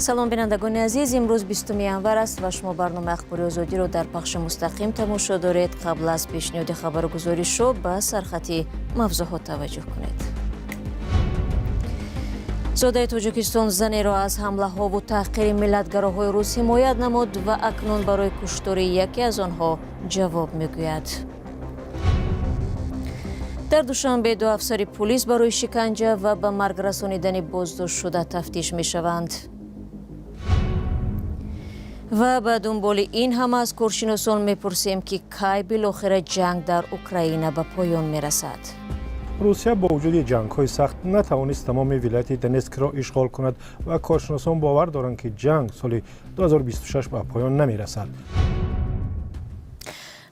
Салом, бинандагони азиз. Имрӯз 20 январ аст ва шумо барномаи Ахбори Озодиро дар пахши мустақим тамошо доред. Қабл аз пешниҳоди хабару гузоришҳо ба сархати мавзӯъҳо таваҷҷӯҳ кунед. Зодаи Тоҷикистон занеро аз ҳамлаҳову таҳқири миллатгароҳои рус ҳимоят намуд ва акнун барои куштори яке аз онҳо ҷавоб мегӯяд. Дар Душанбе ду афсари пулис барои шиканҷа ва ба марг расонидани боздоштшуда тафтиш мешаванд. Ва ба дунболи ин ҳама аз коршиносон мепурсем, ки кай билохира ҷанг дар Украина ба поён мерасад. Русия бо вуҷуди ҷангҳои сахт натавонист тамоми вилояти Донетскро ишғол кунад ва коршиносон бовар доранд, ки ҷанг соли 2026 ба поён намерасад.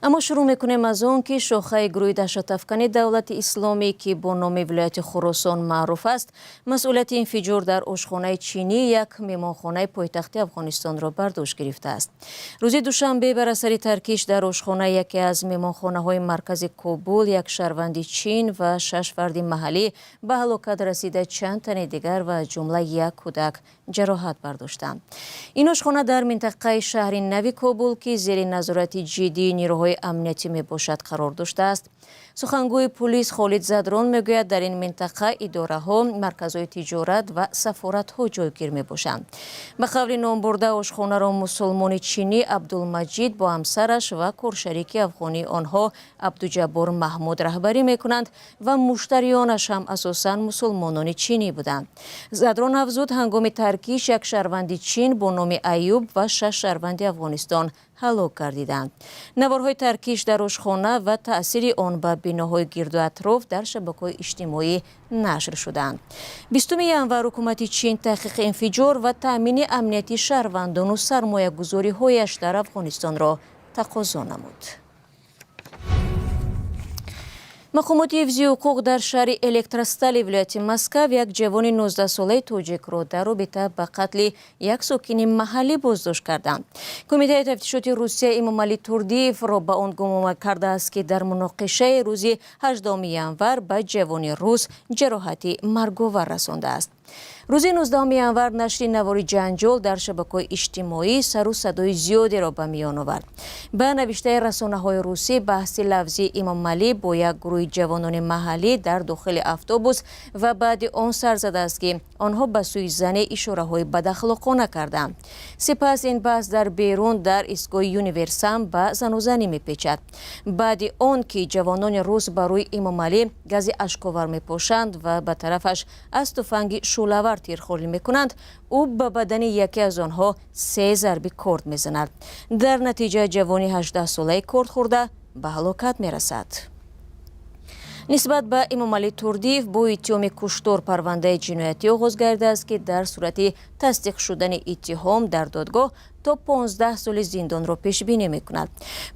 Аммо шурӯъ мекунем аз он, ки шохаи гурӯҳи даҳшатафкани Давлати Исломӣ, ки бо номи Вилояти Хуросон маъруф аст, масъулияти инфиҷор дар ошхонаи чинии як меҳмонхонаи пойтахти Афғонистонро бар дӯш гирифтааст. Рӯзи душанбе бар асари таркиш дар ошхонаи яке аз меҳмонхонаҳои маркази Кобул як шаҳрванди Чин ва шаш фарди маҳаллӣ ба ҳалокат расида, чанд тани дигар ва аз ҷумла як кӯдак ҷароҳат бардоштанд. Ин ошхона дар минтақаи шаҳри нави Кобул, ки зери назорати ҷиддии нерӯҳои амниятӣ мебошад, қарор доштааст. Сухангӯи пулис Холид Задрон мегӯяд, дар ин минтақа идораҳо, марказҳои тиҷорат ва сафоратҳо ҷойгир мебошанд. Ба қавли номбурда, ошхонаро мусулмони чинӣ Абдулмаҷид бо ҳамсараш ва коршарики афғонии онҳо Абдуҷаббор Маҳмуд раҳбарӣ мекунанд ва муштариёнаш ҳам асосан мусулмонони чинӣ буданд. Задрон афзуд, ҳангоми таркиш як шаҳрванди Чин бо номи Аюб ва шаш шаҳрванди Афғонистон ҳалок гардиданд. Наворҳои таркиш дар ошхона ва таъсири он ба биноҳои гирду атроф дар шабакаҳои иҷтимоӣ нашр шуданд. 20 январ ҳукумати Чин таҳқиқи инфиҷор ва таъмини амнияти шаҳрвандону сармоягузориҳояш дар Афғонистонро тақозо намуд. Мақомоти ҳифзи ҳуқуқ дар шаҳри Электростали вилояти Москав як ҷавони 19-солаи тоҷикро дар робита ба қатли як сокини маҳаллӣ боздошт карданд. Кумитаи тафтишоти Русия Имомалӣ Турдиевро ба он гумон кардааст, ки дар муноқишаи рӯзи 18 январ ба ҷавони рус ҷароҳати марговар расондааст. Рӯзи 19 январ нашри навори ҷанҷол дар шабакаҳои иҷтимоӣ сару садои зиёдеро ба миён овард. Ба навиштаи расонаҳои русӣ, баҳси лафзии Имомалӣ бо як гурӯҳи ҷавонони маҳаллӣ дар дохили автобус ва баъди он сар задааст, ки онҳо ба сӯи зане ишораҳои бадахлоқона карданд. Сипас ин баҳс дар берун дар истгоҳи Универсам ба занузанӣ мепечад. Баъди он ки ҷавонони рус ба рӯи Имомалӣ гази ашковар мепошанд ва ба тарафаш аз туфанги шӯълавар тирхолӣ мекунанд, ӯ ба бадани яке аз онҳо се зарби корд мезанад. Дар натиҷа ҷавони 18-солаи кордхӯрда ба ҳалокат мерасад. Нисбат ба Имомалӣ Турдиев бо иттиҳоми куштор парвандаи ҷиноятӣ оғоз гардидааст, ки дар сурати тасдиқ шудани иттиҳом дар додгоҳ то 15 соли зиндонро пешбинӣ мекунад.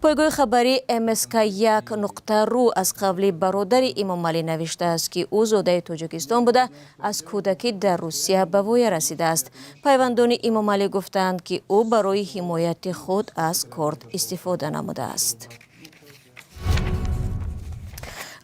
Пойгоҳи хабарии МСК1.ру аз қавли бародари Имомалӣ навиштааст, ки ӯ зодаи Тоҷикистон буда, аз кӯдакӣ дар Русия ба воя расидааст. Пайвандони Имомалӣ гуфтаанд, ки ӯ барои ҳимояти худ аз корд истифода намудааст.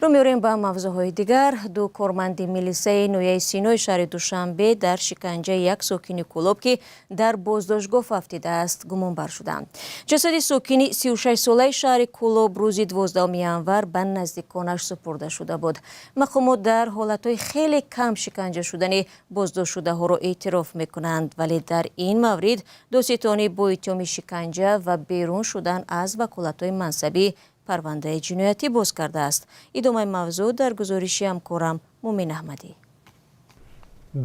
Рӯ меорем ба мавзӯъҳои дигар. Ду корманди милисаи ноҳияи Синои шаҳри Душанбе дар шиканҷаи як сокини Кӯлоб, ки дар боздоштгоҳ фавтидааст, гумонбар шуданд. Ҷасади сокини 36-солаи шаҳри Кӯлоб рӯзи 12 январ ба наздиконаш супурда шуда буд. Мақомот дар ҳолатҳои хеле кам шиканҷа шудани боздоштшудаҳоро эътироф мекунанд, вале дар ин маврид додситонӣ бо иттиҳоми шиканҷа ва берун шудан аз ваколатҳои мансабӣ парвандаи ҷиноятӣ боз кардааст. Идомаи мавзӯъ дар гузориши ҳамкорам Мумин Аҳмадӣ.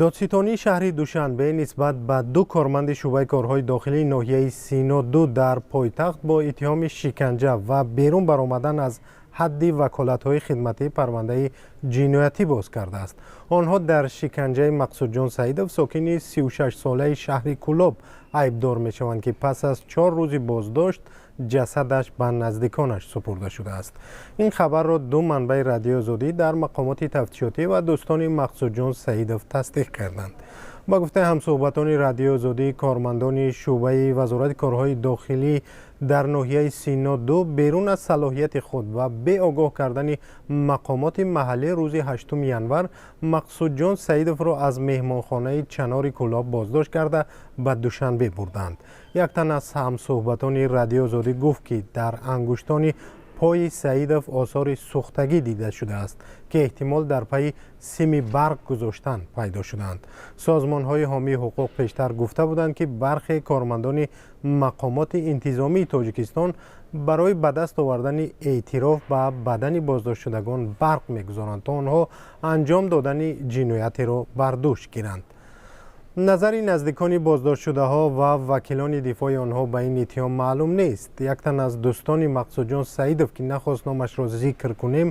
Додситонии шаҳри Душанбе нисбат ба ду корманди шӯъбаи корҳои дохилии ноҳияи Сино ду дар пойтахт бо иттиҳоми шиканҷа ва берун баромадан аз ҳадди ваколатҳои хидматӣ парвандаи ҷиноятӣ боз кардааст. Онҳо дар шиканҷаи Мақсудҷон Саидов, сокини 36-солаи шаҳри Кӯлоб, айбдор мешаванд, ки пас аз 4 рӯзи боздошт ҷасадаш ба наздиконаш супурда шудааст. Ин хабарро ду манбаи Радиои Озодӣ дар мақомоти тафтишотӣ ва дӯстони Мақсудҷон Саидов тасдиқ карданд. Ба гуфтаи ҳамсӯҳбатони Радиои Озодӣ, кормандони шӯъбаи Вазорати корҳои дохилӣ дар ноҳияи Сино 2 берун аз салоҳияти худ ва беогоҳ кардани мақомоти маҳаллӣ рӯзи 8 январ Мақсудҷон Саидовро аз меҳмонхонаи Чанори Кӯлоб боздошт карда ба Душанбе бурданд. Як тан аз ҳамсӯҳбатони Радиои Озодӣ гуфт, ки дар ангуштони пои Саидов осори сӯхтагӣ дида шудааст, ки эҳтимол дар пайи сими барқ гузоштан пайдо шудаанд. Созмонҳои ҳомии ҳуқуқ пештар гуфта буданд, ки бархе кормандони мақомоти интизомии Тоҷикистон барои ба даст овардани эътироф ба бадани боздоштшудагон барқ мегузоранд, то онҳо анҷом додани ҷиноятеро бар дӯш гиранд. Назари наздикони боздоштшудаҳо ва вакилони дифои онҳо ба ин иттиҳом маълум нест. Як тан аз дӯстони Мақсудҷон Саидов, ки нахост номашро зикр кунем,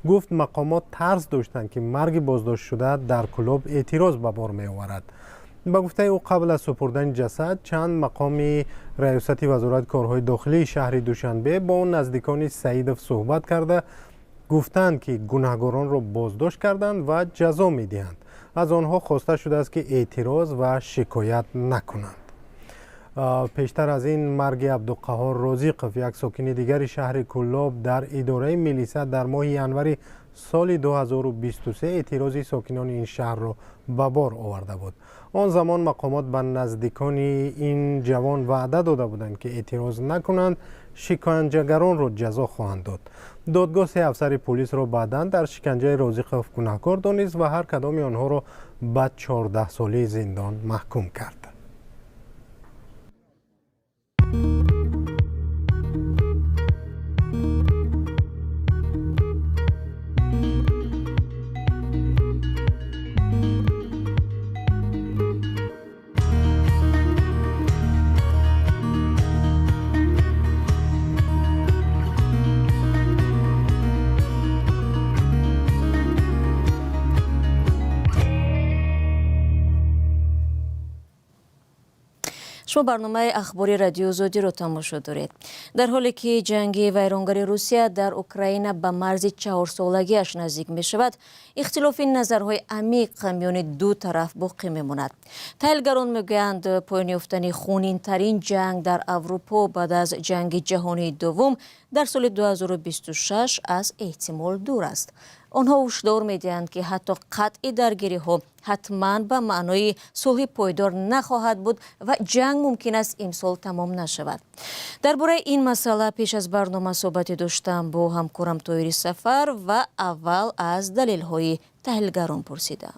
гуфт мақомот тарс доштанд, ки марги боздоштшуда дар Кӯлоб эътироз ба бор меоварад. Ба гуфтаи ӯ, қабл аз супурдани ҷасад чанд мақоми раёсати Вазорати корҳои дохилии шаҳри Душанбе бо наздикони Саидов суҳбат карда гуфтанд, ки гунаҳгоронро боздошт карданд ва ҷазо медиҳанд. Аз онҳо хоста шудааст, ки эътироз ва шикоят накунанд. Пештар аз ин марги Абдуқаҳор Розиқов, як сокини дигари шаҳри Кӯлоб, дар идораи милиса дар моҳи январи соли 2023 эътирози сокинони ин шаҳрро ба бор оварда буд. Он замон мақомот ба наздикони ин ҷавон ваъда дода буданд, ки эътироз накунанд, шиканҷагаронро ҷазо хоҳанд дод. Додгоҳ се афсари полисро баъдан дар шиканҷаи Розиқов гунаҳкор донист ва ҳар кадоми онҳоро ба 14 солаи зиндон маҳкум кард. Шумо барномаи ахбори Радиои Озодиро тамошо доред. Дар ҳоле ки ҷанги вайронгари Русия дар Украина ба марзи чаҳорсолагиаш наздик мешавад, ихтилофи назарҳои амиқ миёни ду тараф боқӣ мемонад. Таҳлилгарон мегӯянд, поён ёфтани хунинтарин ҷанг дар Аврупо баъд аз Ҷанги ҷаҳонии дуввум дар соли 2026 аз эҳтимол дур аст. Онҳо ҳушдор медиҳанд, ки ҳатто қатъи даргириҳо ҳатман ба маънои сулҳи пойдор нахоҳад буд ва ҷанг мумкин аст имсол тамом нашавад. Дар бораи ин масъала пеш аз барнома суҳбате доштам бо ҳамкорам Тоҳири Сафар ва аввал аз далелҳои таҳлилгарон пурсидам.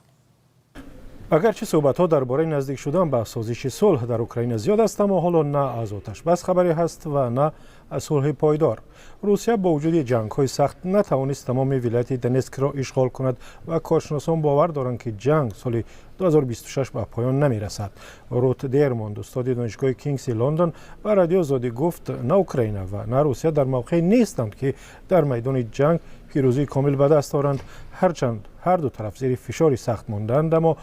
Агарчи суҳбатҳо дар бораи наздик шудан ба созиши сулҳ дар Украина зиёд аст, аммо ҳоло на аз оташбас хабаре ҳаст ва на аз сулҳи пойдор. Русия бо вуҷуди ҷангҳои сахт натавонист тамоми вилояти Донецкро ишғол кунад ва коршиносон бовар доранд, ки ҷанг соли 2026 ба поён намерасад. Рут Дермонд, устоди Донишгоҳи Кингси Лондон, ба Радиои Озодӣ гуфт, на Украина ва на Русия дар мавқеъ нестанд, ки дар майдони ҷанг пирӯзии комил ба даст оранд. Ҳарчанд ҳар ду тараф зери фишори сахт мондаанд, аммо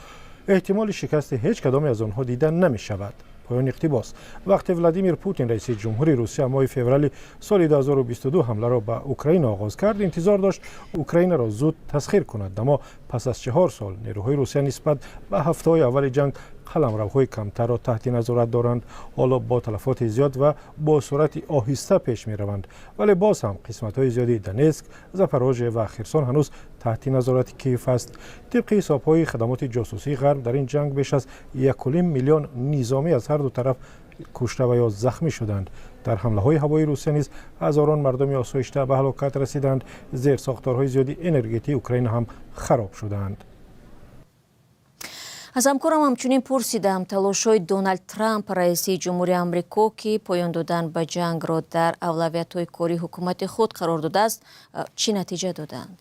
эҳтимоли шикасти ҳеҷ кадоме аз онҳо дида намешавад. Поёни иқтибос. Вақте Владимир Путин, раиси ҷумҳури Русия, моҳи феврали соли 2022 ҳамларо ба Украина оғоз кард, интизор дошт Украинаро зуд тасхир кунад, аммо пас аз 4 сол нерӯҳои Русия нисбат ба ҳафтаҳои аввали ҷанг қаламравҳои камтарро таҳти назорат доранд. Ҳоло бо талафоти зиёд ва бо суръати оҳиста пеш мераванд, вале боз ҳам қисматҳои зиёди Донецк, Запорожье ва Херсон ҳанӯз таҳти назорати Киев аст. Тибқи ҳисобҳои хадамоти ҷосусии Ғарб, дар ин ҷанг беш аз 1,5 миллион низомӣ аз ҳар ду тараф кушта ва ё захмӣ шуданд. Дар ҳамлаҳои ҳавоии Русия низ ҳазорон мардуми осоишта ба ҳалокат расиданд. Зерсохторҳои зиёди энергетии Украина ҳам хароб шудаанд. Аз ҳамкорам ҳамчунин пурсидам, талошҳои Доналд Трамп, раиси ҷумҳури Амрико, ки поён додан ба ҷангро дар авлавиятҳои кори ҳукумати худ қарор додааст, чӣ натиҷа додаанд.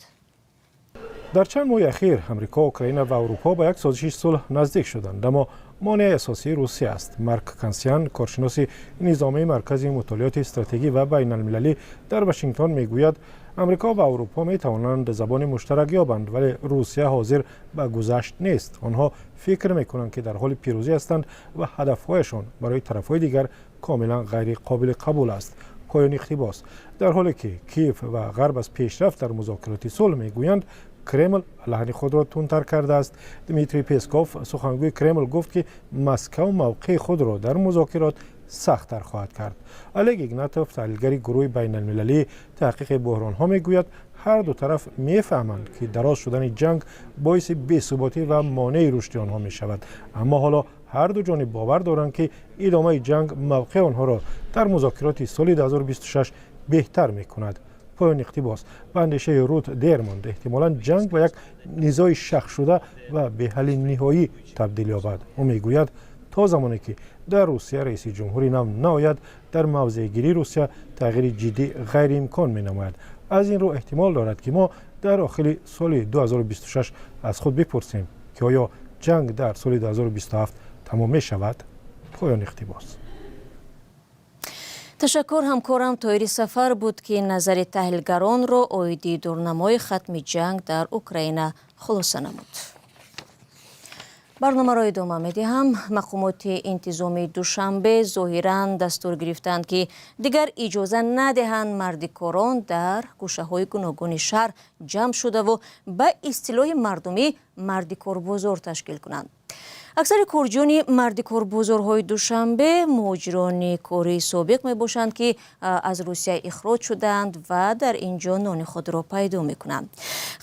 Дар чанд моҳи ахир Амрико, Украина ва Аврупо ба як созиши сулҳ наздик шуданд, аммо монеаи асосии Русия аст. Марк Кансиан, коршиноси низомии Маркази мутолиоти стратегӣ ва байналмилалӣ дар Вашингтон, мегӯяд, Амрико ва Аврупо метавонанд забони муштарак ёбанд, вале Русия ҳозир ба гузашт нест. Онҳо фикр мекунанд, ки дар ҳоли пирӯзӣ ҳастанд ва ҳадафҳояшон барои тарафҳои дигар комилан ғайриқобили қабул аст. Поёни иқтибос. Дар ҳоле ки Киев ва Ғарб аз пешрафт дар музокироти сулҳ мегӯянд. Кремл лаҳни худро тундтар кардааст. Дмитрий Песков, сухангӯи Кремл, гуфт, ки Москав мавқеи худро дар музокирот сахттар хоҳад кард. Олег Игнатов, таҳлилгари гурӯҳи байналмилалии таҳқиқи буҳронҳо, мегӯяд, ҳар ду тараф мефаҳманд, ки дароз шудани ҷанг боиси бесуботӣ ва монеи рушди онҳо мешавад, аммо ҳоло ҳар ду ҷониб бовар доранд, ки идомаи ҷанг мавқеи онҳоро дар музокироти соли 2026 беҳтар мекунад. Поёни иқтибос. Ба андешаи Рут Дермонд, эҳтимолан ҷанг ба як низои шахшуда ва беҳалли ниҳоӣ табдил ёбад. Ӯ мегӯяд, то замоне ки дар Русия раиси ҷумҳури нав наояд, дар мавзеъгирии Русия тағйири ҷиддӣ ғайриимкон менамояд. Аз ин рӯ эҳтимол дорад, ки мо дар охири соли 2026 аз худ бипурсем, ки оё ҷанг дар соли 2027 тамом мешавад. Поёни иқтибос. Ташаккур. Ҳамкорам Тоҳири Сафар буд, ки назари таҳлилгаронро оиди дурнамои хатми ҷанг дар Украина хулоса намуд. Барномаро идома медиҳам. Мақомоти интизомии Душанбе зоҳиран дастур гирифтанд, ки дигар иҷоза надиҳанд мардикорон дар гӯшаҳои гуногуни шаҳр ҷамъ шудаву ба истилоҳи мардумӣ мардикорбозор ташкил кунанд. Аксари корҷӯёни мардикорбозорҳои Душанбе муҳоҷирони кории собиқ мебошанд, ки аз Русия ихроҷ шудаанд ва дар ин ҷо нони худро пайдо мекунанд.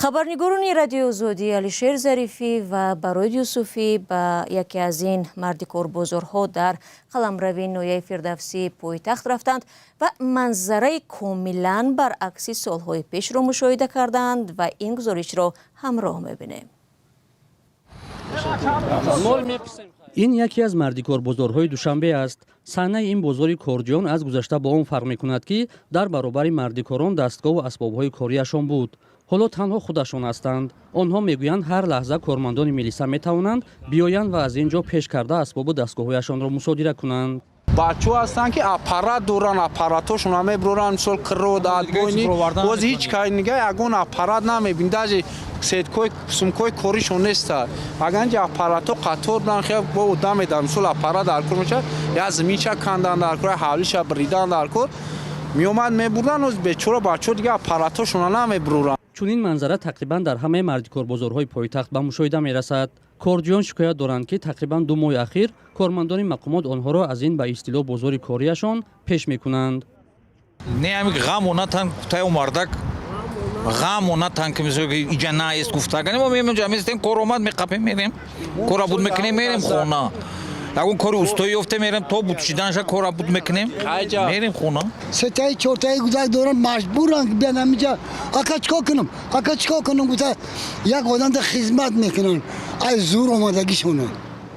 Хабарнигорони Радиои Озодӣ Алишер Зарифӣ ва Бароид Юсуфӣ ба яке аз ин мардикорбозорҳо дар қаламрави ноҳияи Фирдавсии пойтахт рафтанд ва манзараи комилан баръакси солҳои пешро мушоҳида карданд ва ин гузоришро ҳамроҳ мебинем. Ин яке аз мардикорбозорҳои Душанбе аст. Саҳнаи ин бозори корҷиён аз гузашта бо он фарқ мекунад, ки дар баробари мардикорон дастгоҳу асбобҳои кориашон буд. Ҳоло танҳо худашон ҳастанд. Онҳо мегӯянд, ҳар лаҳза кормандони милиса метавонанд биёянд ва аз ин ҷо пеш карда асбобу дастгоҳҳояшонро мусодира кунанд. Бачаҳо ҳастанд, ки аппарат доранд, аппаратошонро мебуранд, мисол крот, отбойный. Боз ҳеҷ кай нига ягон аппарат намебин, даже сеткои сумкои коришон неста. Агар инҷа аппаратҳо қатор дан, хел бо одам медан, мисол аппарат дар кор мешавад, я зиминча кандан дар кор, ҳавлиша бридан дар кор, меомад мебурдан, оз бечора бачаҳо дига аппаратҳошонро намебуранд. Чунин манзара тақрибан дар ҳамаи мардикорбозорҳои пойтахт ба мушоҳида мерасад. Корҷиён шикоят доранд, ки тақрибан 2 моҳи ахир кормандони мақомот онҳоро аз ин ба истилоҳ бозори кориашон пеш мекунанд. Не, ами ғаму натан таю мардак, ғаму натан, ки мисол иҷа наест гуфтагани мо меем, ҷа местем, кор омад, меқапем, мерем, кора буд мекунем, мерем хона. Ягон кори устоӣ ёфте, мерем, то буд шиданша кора буд мекунем, мерем хона. Сетаи чортаи гузак дорам, маҷбурам биан ҳаминҷа. Ака, чикор кунам, ака, чикор кунам, гуфта як одамда хизмат мекунанд, ай зур омадагишона.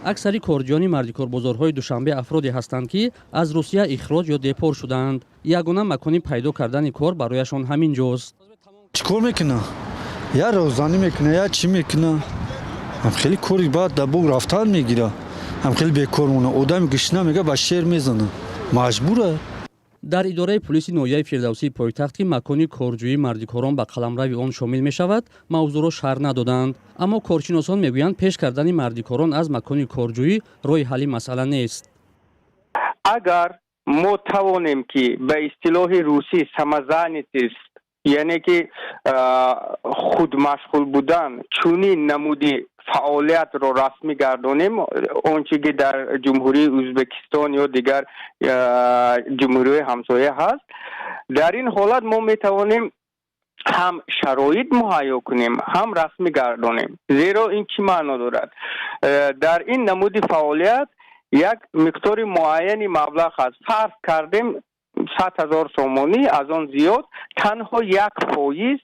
Аксари корҷиёни мардикорбозорҳои Душанбе афроде ҳастанд, ки аз Русия ихроҷ ё депорт шудаанд. Ягона макони пайдо кардани кор барояшон ҳамин ҷост. Чӣ кор мекуна? Я розанӣ мекуна, я чӣ мекуна? Ам хеле кори баъд дар буг рафтан мегира. Ам хеле бекор мона. Одами гушна мега, ба шер мезана. Маҷбура. Дар идораи пулиси ноҳияи Фирдавсии пойтахт, ки макони корҷӯии мардикорон ба қаламрави он шомил мешавад, мавзӯъро шарҳ надоданд. Аммо коршиносон мегӯянд, пеш кардани мардикорон аз макони корҷӯӣ роҳи ҳалли масъала нест. Агар мо тавонем, ки ба истилоҳи русӣ самозанятость, яъне ки худмашғул будан, чунин намуди фаъолиятро расмӣ гардонем, он чи ки дар Ҷумҳурии Ӯзбекистон ё дигар ҷумҳуриҳои ҳамсоя ҳаст, дар ин ҳолат мо метавонем ҳам шароит муҳайё кунем, ҳам расмӣ гардонем. Зеро ин чӣ маъно дорад? Дар ин намуди фаъолият як миқдори муайяни маблағ ҳаст, фарз кардем 100 000 сомонӣ, аз он зиёд танҳо 1%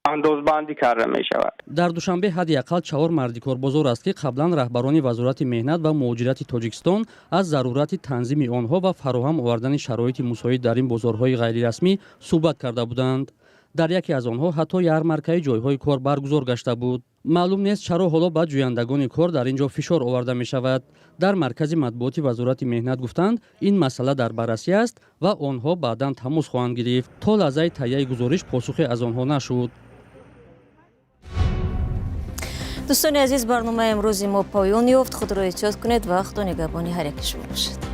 андозбандӣ карда мешавад. Дар Душанбе ҳадди ақал чаҳор мардикорбозор аст, ки қаблан раҳбарони Вазорати меҳнат ва муҳоҷирати Тоҷикистон аз зарурати танзими онҳо ва фароҳам овардани шароити мусоид дар ин бозорҳои ғайрирасмӣ суҳбат карда буданд. Дар яке аз онҳо ҳатто ярмаркаи ҷойҳои кор баргузор гашта буд. Маълум нест, чаро ҳоло ба ҷӯяндагони кор дар ин ҷо фишор оварда мешавад. Дар маркази матбуоти Вазорати меҳнат гуфтанд, ин масъала дар баррасӣ аст ва онҳо баъдан тамос хоҳанд гирифт. То лаҳзаи таҳияи гузориш посухе аз онҳо нашуд. Дӯстони азиз, барномаи имрӯзи мо поён ёфт. Худро эҳтиёт кунед ва Худо нигаҳбони ҳар яки шумо бошад.